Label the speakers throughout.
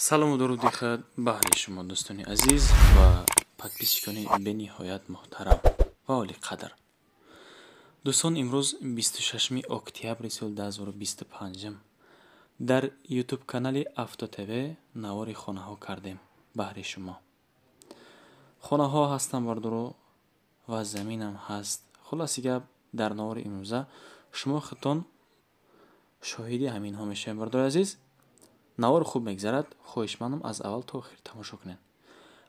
Speaker 1: Салому дуруди худ баҳри шумо, дӯстони азиз ва подписчикони бениҳоят муҳтарам ва олиқадр. Дӯстон, имрӯз 26 октябри соли 2025 дар ютуб канали Авто ТВ навори хонаҳо кардем баҳри шумо. Хонаҳо ҳастанд, бардоро, ва заминам ҳаст. Хулоси гап, дар навори имрӯза шумо худтон шоҳиди ҳаминҳо мешавед, бардори азиз. Навор хуб мегзарад, хоҳишмандам, аз аввал то охир тамошо кунед.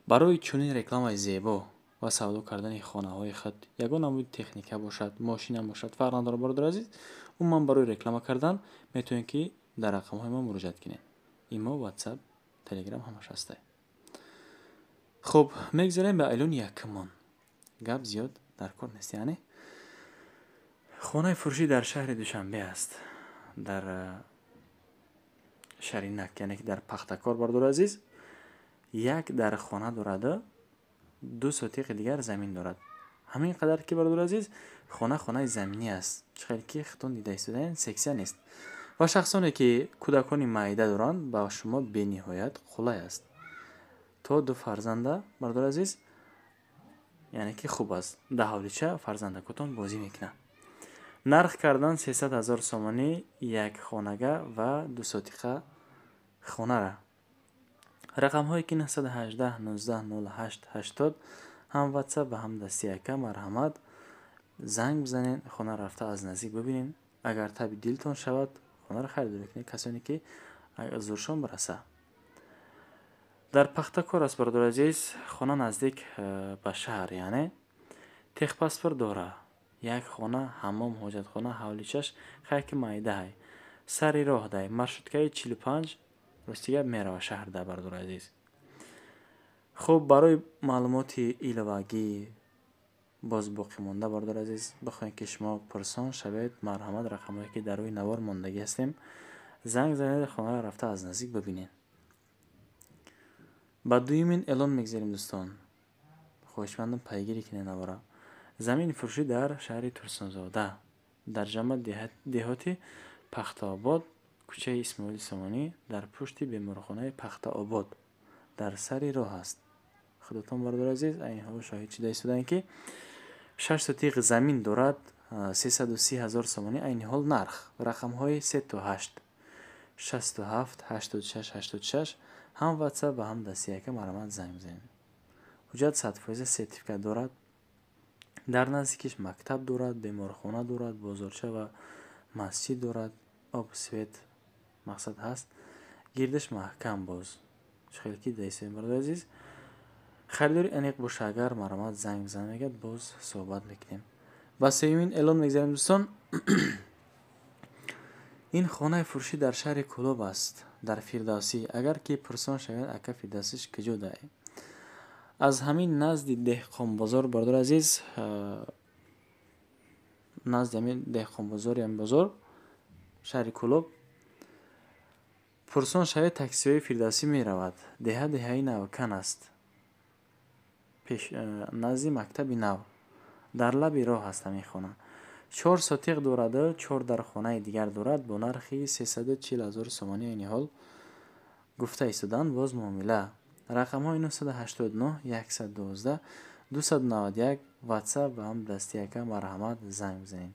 Speaker 1: Барои чунин рекламаи зебо ва савдо кардани хонаҳои худ, ягон намуди техника бошад, мошинам бошад, фарқ надорад, бародари азиз, умуман барои реклама кардан метавонед, ки дар рақамҳои мо муроҷиат кунед. Имо, Ватсап, Телеграм ҳамаш ҳастай. Хуб, мегзарем ба эълони якумон. Гап зиёд дар кор нест, яъне хонаи фурӯшӣ дар шаҳри Душанбе аст, дар Шаринак, яъне ки дар Пахтакор, бародари азиз. Як дар хона дораду 2 сотиқи дигар замин дорад. Ҳамин қадар ки, бародари азиз, хона хонаи заминӣ аст, чӣ хел ки худтон дида истодаед, сексия нест ва шахсоне ки кӯдакони майда доранд, ба шумо бениҳоят қулай аст. То ду фарзанда, бародари азиз, яъне ки хуб аст, дар ҳавлича фарзандакотон бозӣ мекунанд. Нарх кардан 300 ҳазор сомонӣ як хонага ва 2 сотиқа хонара. Рақамҳое ки 918 19 08 80, ҳам Ватсап ва ҳам дасти яка, марҳамат, занг бизанед, хона рафта аз наздик бибинед. Агар таби дилтон шавад, хонаро харидорӣ кунед, касоне ки зуршон бираса. Дар Пахтакор аст, бародари азиз, хона наздик ба шаҳр, яъне техпаспорт дора. Як хона, ҳаммом, ҳоҷатхона, ҳавличаш хай ки майдаҳай. Сари роҳ дай, маршруткаи 45 рости гап мерава шаҳрда, бародари азиз. Хуб, барои маълумоти иловагӣ боз боқӣ монда, бародари азиз, бихоҳед ки шумо пурсон шавед, марҳамат, рақамҳое ки дар рӯи навор мондагӣ ҳастем, занг занед, хонаро рафта аз наздик бибинед. Ба дуюмин эълон мегзарем, дӯстон. Хоҳишмандам, пайгирӣ кунед навора. Замини фурӯшӣ дар шаҳри Турсунзода, дар ҷамъа деҳоти Пахтаобод, кӯчаи Исмоили Сомонӣ, дар пушти беморхонаи Пахтаобод, дар сари роҳ аст. Худотон, бародари азиз, айни ҳол шоҳид шуда истодаем, ки 6 сотиқ замин дорад, 330 ҳазор сомонӣ айни ҳол нарх. Рақамҳои се то ҳашт, 67 86 86, ҳам Ватсап ва ҳам дасти яка, марҳамат, занг бизанед. Ҳуҷҷат 100%, сертификат дорад. Дар наздикиш мактаб дорад, беморхона дорад, бозорча ва масҷид дорад, об, свет мақсад ҳаст. Гирдаш маҳкам боз. Чӣ хел ки дида истодаем, бародари азиз. Харидори аниқ боша агар, марҳамат, занг бизанед, мегӯяд, боз суҳбат мекунем. Ба сеюмин эълон мегзарем, дӯстон. Ин хонаи фурӯшӣ дар шаҳри Кӯлоб аст, дар Фирдавсӣ. Агар ки пурсон шавед, ака, Фирдавсиш куҷо дай? Аз ҳамин назди деҳқонбозор, бародари азиз, назди ҳамин деҳқонбозори ҳамин бозор, шаҳри Кӯлоб, пурсон шавед, таксиҳои Фирдавсӣ меравад. Деҳа деҳаи Навкан аст. Пеш назди мактаби нав. Дар лаби роҳ аст ҳамин хона. 4 сотиқ дораду чор дар хонаи дигар дорад, бо нархи 340 ҳазор сомонӣ айни ҳол гуфта истоданд, боз муомила. Рақамҳои 989 112 291, Ватсап ва ҳам дасти яка, марҳамат, занг бизанед.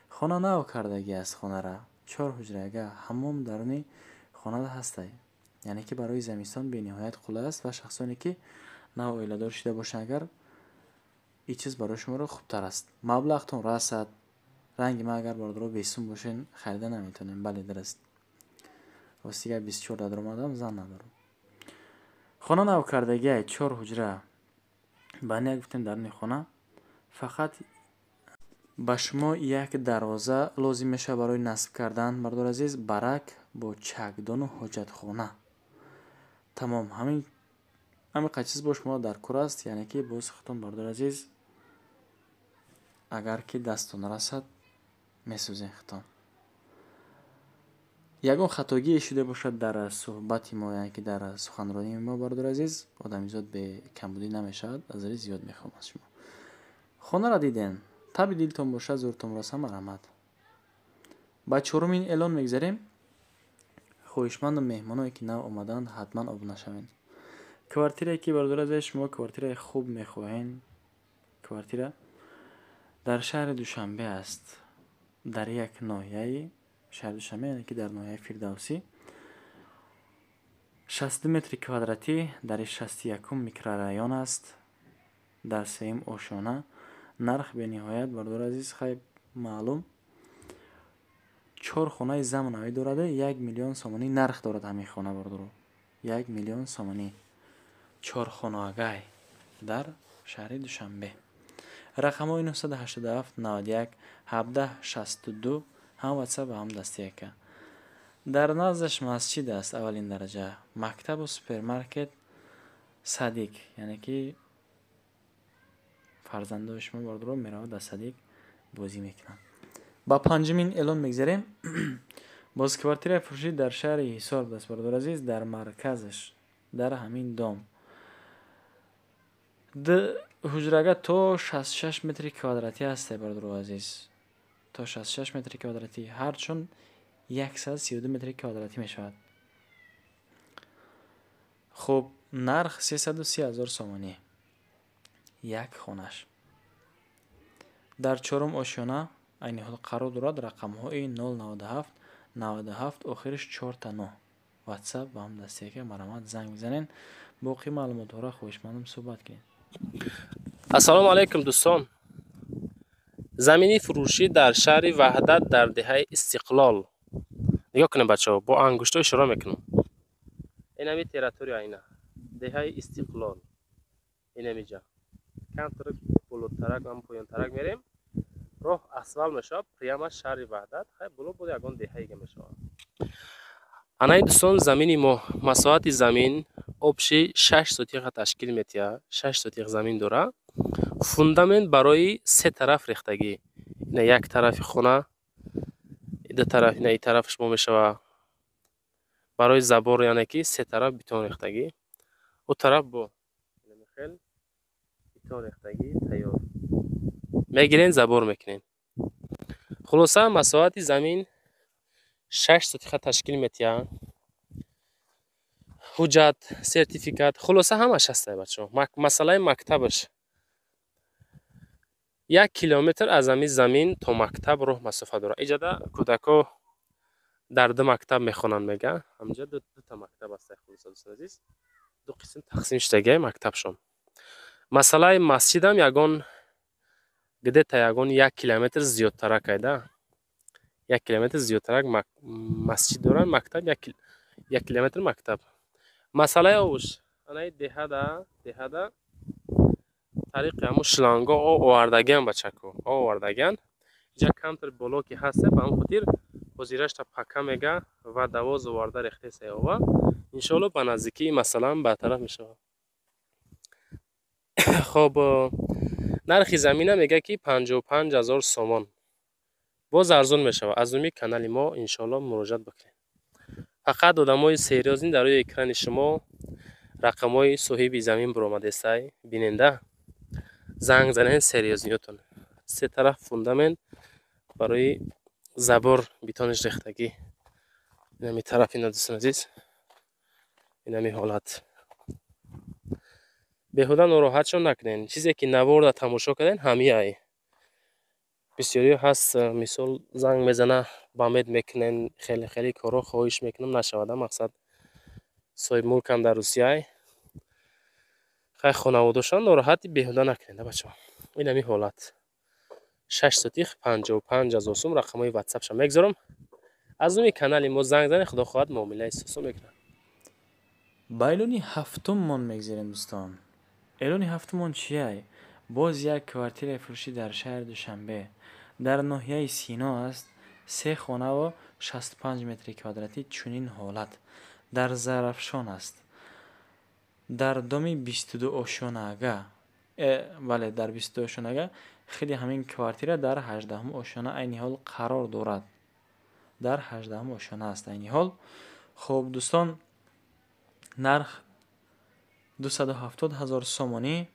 Speaker 1: Хона нав кардагӣ аст хонара. Чор ҳуҷрага, ҳаммом даруни хонада ҳастай. Яъне ки барои замистон бениҳоят қулай аст ва шахсоне ки нав оиладор шуда бошанд агар, ин чиз барои шуморо хубтар аст. Маблағтон расад, ранги ман агар, бародаро, бесум бошен, харида наметавонем. Бале, дуруст. Рости гап, 24 даромадам, зан надорам. Хона нав кардагиай, чор ҳуҷра. Ба як гуфтем, даруни хона фақат ба шумо як дарвоза лозим мешавад барои насб кардан, бародари азиз, барак бо чакдону ҳоҷатхона. Тамом, ҳамин қадр чиз бо шумо дар кор аст, яъне ки боз худтон, бародари азиз, агар ки дасттон расад, месӯзед худтон. Ягон хатогие шуда бошад дар суҳбати мо, яъне ки дар суханронии мо, бародари азиз, одамизод бе камбудӣ намешавад, азри зиёд мехоҳам аз шумо. Хонаро дидем, таби дилтон бошад, зуртон раса, марҳамат. Ба чорумин эълон мегзарем. Хоҳишмандам, меҳмоное ки нав омаданд, ҳатман обуна шавед. Квартирае ки, бародари азиз, шумо квартираи хуб мехоҳед, квартира дар шаҳри Душанбе аст, дар як ноҳияи шаҳри Душанбе, яъне ки дар ноҳияи Фирдавсӣ, 62 метри квадратӣ, дар 61-ум микрорайон аст, дар сеюм ошёна. Нарх бениҳоят, бародари азиз, хай маълум, чор хонаи замонавӣ дорад, 1 миллион сомонӣ нарх дорад ҳамин хона, бародаро, 1 миллион сомонӣ, чорхонаагай дар шаҳри Душанбе. Рақамҳои 987 91 17 62, ҳам Ватсап, ҳам дастияка. Дар наздаш масҷид аст аввалин дараҷа, мактабу супермаркет, садик, яъне ки фарзандои шумо, бародаро, меравад дар садик бозӣ мекунанд. Ба панҷумин эълон мегзарем. Боз квартираи фурӯшӣ дар шаҳри Ҳисор аст, бародари азиз, дар марказаш, дар ҳамин дом, ду ҳуҷрага, то 66 метри квадратӣ ҳасте, бародари азиз, то 66 метри квадратӣ, ҳарчун 132 метри квадратӣ мешавад. Хуб, нарх 330 ҳазор сомонӣ, як хонаш дар чорум ошёна айни ҳол қарор дорад. Рақамҳои 097 97, охириш чорта но, Ватсап ва ҳам дастияка, марҳамат, занг бизанед, боқӣ маълумотҳоро хоҳишмандам суҳбат кунед.
Speaker 2: Ассалому алайкум, дӯстон! Замини фурӯшӣ дар шаҳри Ваҳдат, дар деҳаи Истиқлол. Нигоҳ кунед, бачаҳо, бо ангуштҳо ишора мекунам. Инами территория, ина деҳаи Истиқлол, инамиҷа камтар болотарак ам поёнтарак мерем, роҳ асфалт мешавад, прямо шаҳри Ваҳдат. Хай, боло буд ягон деҳаига мешавад. Анаи, дӯстон, замини мо, масоҳати замин общий 6 сотиха ташкил метиҳад, 6 сотих замин дора. Фундамент барои се тараф рехтагӣ. Ина як тарафи хона, ду тараф, ина и тарафаш мо мешава барои забор, яъне ки се тараф бетон рехтагӣ. Ӯ тараф бо хел бетон рехтагӣ, тайёр, мегирен, забор мекунем. Хулоса, масоҳати замин 6 сотиха ташкил метиҳад. Ҳуҷҷат, сертификат, хулоса, ҳамаш ҳастае, бачаҳо. Масъалаи мактабаш, 1 километр аз ҳамин замин то мактаб роҳ масофа дорад. Иҷада кӯдако дар ду мактаб мехонанд, мега, ҳамҷа дута мактаб аст. Хулоса, дӯстони азиз, ду қисм тақсим шудагиай мактабшон. Масъалаи масҷидам ягон где-то ягон 1 километр зиёдтарак айда, 1 километр зиёдтарак масҷид доранд, мактаб 1 километр мактаб. Масъалаи овуш, анаи деҳада тариқи ҳамун шланго об овардагиан, бачако, об овардагиан. Иҷа камтар боло ки ҳаста, ба ҳамн хотир ҳозирашта пака мега ва давоз оварда рехтесай ова. Иншоалло, ба наздикии масъалаам бартараф мешавад. Хоб, нархи замина мега ки 55 000 сомон, боз арзон мешавад. Аз номи канали мо, иншоалло, муроҷиат бикунед. Фақат одамои серьёзный. Дар рӯи экрани шумо рақамҳои соҳиби замин буромадесай, биненда, занг занед, серьёзный ётон. Се тараф фундамент барои забор, бетониш рехтагӣ. Инами тараф, ина, дӯстони азиз, инами ҳолат. Беҳуда нороҳатшон накунед. Чизе ки наворда тамошо кардем, ҳамияй. Бисёриҳо ҳаст, мисол, занг мезана, бамед мекунен, хеле хеле корҳо. Хоҳиш мекунам, нашавада. Мақсад, соҳибмулкам дар Русияй, хай, хонаводошон нороҳати беҳуда накунед, бачаҳо. Инами ҳолат, 6 сотих, 55 000 сум. Рақамҳои Ватсапша мегзорам. Аз номи канали мо занг занед, худо хоҳад, муомилаи сосон мекунад.
Speaker 1: Ба эълони ҳафтуммон мегзарем, дӯстон. Эълони ҳафтумон чияй? Боз як квартираи фурӯшӣ дар шаҳри Душанбе, дар ноҳияи Сино аст, се хонаву 65 метри квадратӣ, чунин ҳолат, дар Зарафшон аст, дар доми 22 ошёнаага. Бале, дар 22 ошёнаага. Хеле ҳамин квартира дар 18-ум ошёна айни ҳол қарор дорад, дар 18-ум ошёна аст айни ҳол. Хуб, дӯстон, нарх 270 ҳазор сомонӣ.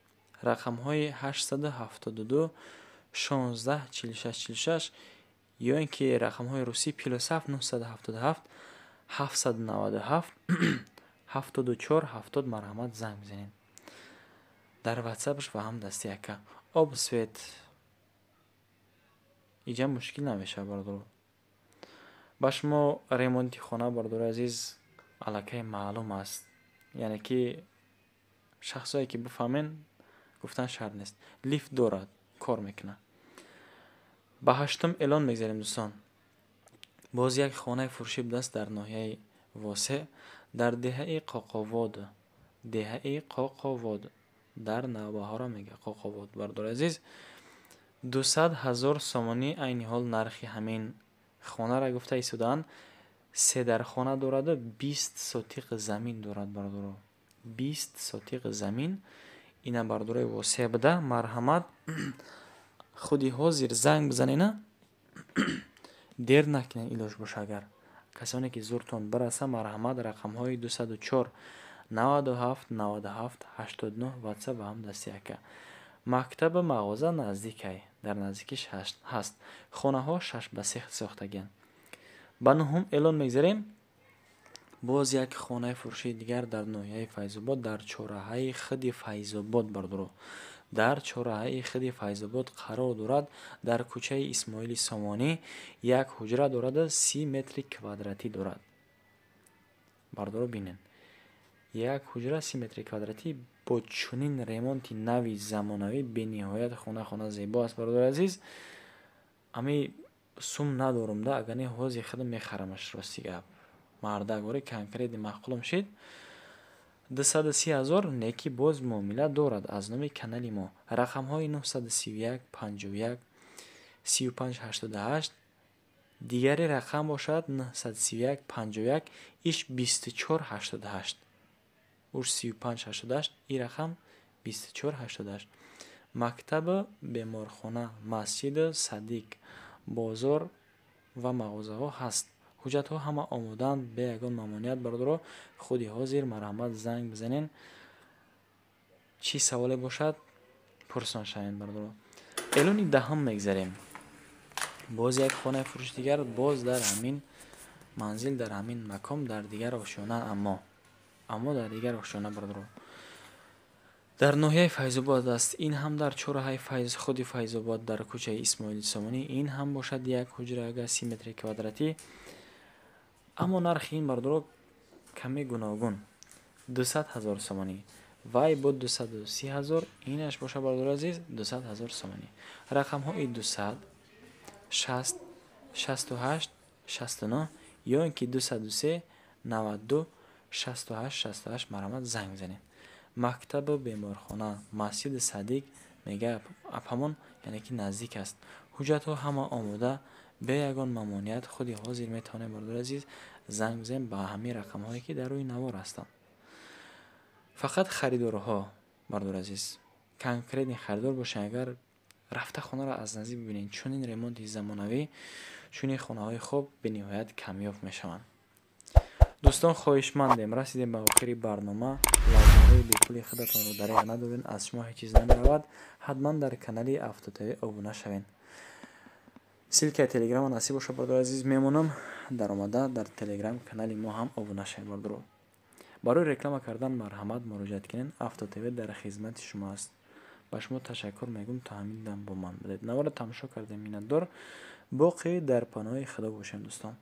Speaker 1: Рақамҳои 872 16 46 46 ё ин ки рақамҳои русӣ +7 977. 797 74 70 марҳамат занг бизанед. Дар ватсапш ва ҳам дасти ака. Об, свет иҷа мушкил намешавад, бародаро. Ба шумо ремонти хона, бародари азиз, аллакай маълум аст, яъне ки шахсое ки бифаҳмен, гуфтан шарт нест. Лифт дорад, кор мекунад. Ба ҳаштум эълон мегзарем, дӯстон. Боз як хонаи фурӯшӣ будааст дар ноҳияи Восеъ, дар деҳаи Қоқовод. Деҳаи Қоқовод дар Навбаҳора мега Қоқовод, бародари азиз. 200 000 сомонӣ айни ҳол нархи ҳамин хонара гуфта истодаанд. Се дархона дораду 20 сотиқ замин дорад, бародаро, 20 сотиқ замин. Ина, бародарои Восеъ буда, марҳамат, худи ҳозир занг бизанена, дер накунед, илоҷ боша. Агар касоне ки зуртон бираса, марҳамат, рақамҳои 204 97 97 89 ватсап ва ҳам дасти ака. Мактабу мағоза наздикай, дар наздикиш ҳаст. Хонаҳо 6 ба 3 сохтагианд. Ба нуҳум эълон мегзарем. Боз як хонаи фурӯшии дигар дар ноҳияи Файзобод, дар чорраҳаи худи Файзобод, бародаро. Дар чорраҳаи худи Файзобод қарор дорад, дар кӯчаи Исмоили Сомонӣ. Як ҳуҷра дораду 30 метри квадратӣ дорад, бародаро. Бинед, як ҳуҷра, 30 метри квадратӣ, бо чунин ремонти нави замонавӣ. Бениҳоят хона зебо аст, бародари азиз. Ами сум надорум да, агар не, ҳозир худам мехарамаш. Рости гап, мардак вори конкретный маъқулам шид. 230 000, неки боз муомила дорад. Аз номи канали мо рақамҳои 931 51 35 88, дигари рақам бошад 931 51 иш 24 88. Уш 35 88, ин рақам 24 88. Мактабу беморхона, масҷиду садик, бозор ва мағозаҳо ҳаст. Ҳуҷҷатҳо ҳама омодаанд, бе ягон мамоният. Бародаро, худи ҳозир марҳамат занг бизанен, чӣ саволе бошад, пурсон шавем, бародаро. Эълони даҳум мегзарем. Боз як хонаи фурӯши дигар, боз дар ҳамин манзил, дар ҳамин макон, дар дигар ошёна, аммо дар дигар ошёна, бародаро. Дар ноҳияи Файзобод аст ин ҳам, дар чорраҳаи худи Файзобод, дар кӯчаи Исмоили Сомонӣ. Ин ҳам бошад як ҳуҷра, ага 30 метри квадратӣ, аммо нархи ин, бародаро, каме гуногун: 200 000 сомонӣ. Вай буд 230 000, инаш боша, бародари азиз, 200 000 сомонӣ. Рақамҳои 200 60 68 69 ё ин ки 203 92 68 68 марҳамат занг бизанед. Мактабу беморхона, масҷиди Садик мега апамон, яъне ки наздик аст. Ҳуҷҷатҳо ҳама омода, бе ягон мамоният. Худи ҳозир метавонем, бародари азиз, занг бизанем ба ҳамин рақамҳое, ки дар рӯи навор ҳастанд. Фақат харидорҳо, бародари азиз, конкретный харидор бошед, агар рафта хонаро аз наздик бибинед. Чунин ремонти замонавӣ, чунин хонаҳои хуб бениҳоят камёб мешаванд. Дӯстон, хоҳишмандем, расидем ба охири барнома. Лайкҳои бепули худатонро дареғ надоред, аз шумо ҳеҷ чиз намеравад. Ҳатман дар канали Автотв обуна шавед. Ссылкаи телеграма насиб бошад, бародари азиз, мемонам. Даромада дар телеграм канали мо ҳам обуна шавед, бародаро. Барои реклама кардан марҳамат муроҷиат кунед, Автотв дар хизмати шумо аст. Ба шумо ташаккур мегӯм, то ҳамин дам бо ман будед, наворро тамошо кардем, миннатдор. Боқӣ дар паноҳи Худо бошем, дӯстон.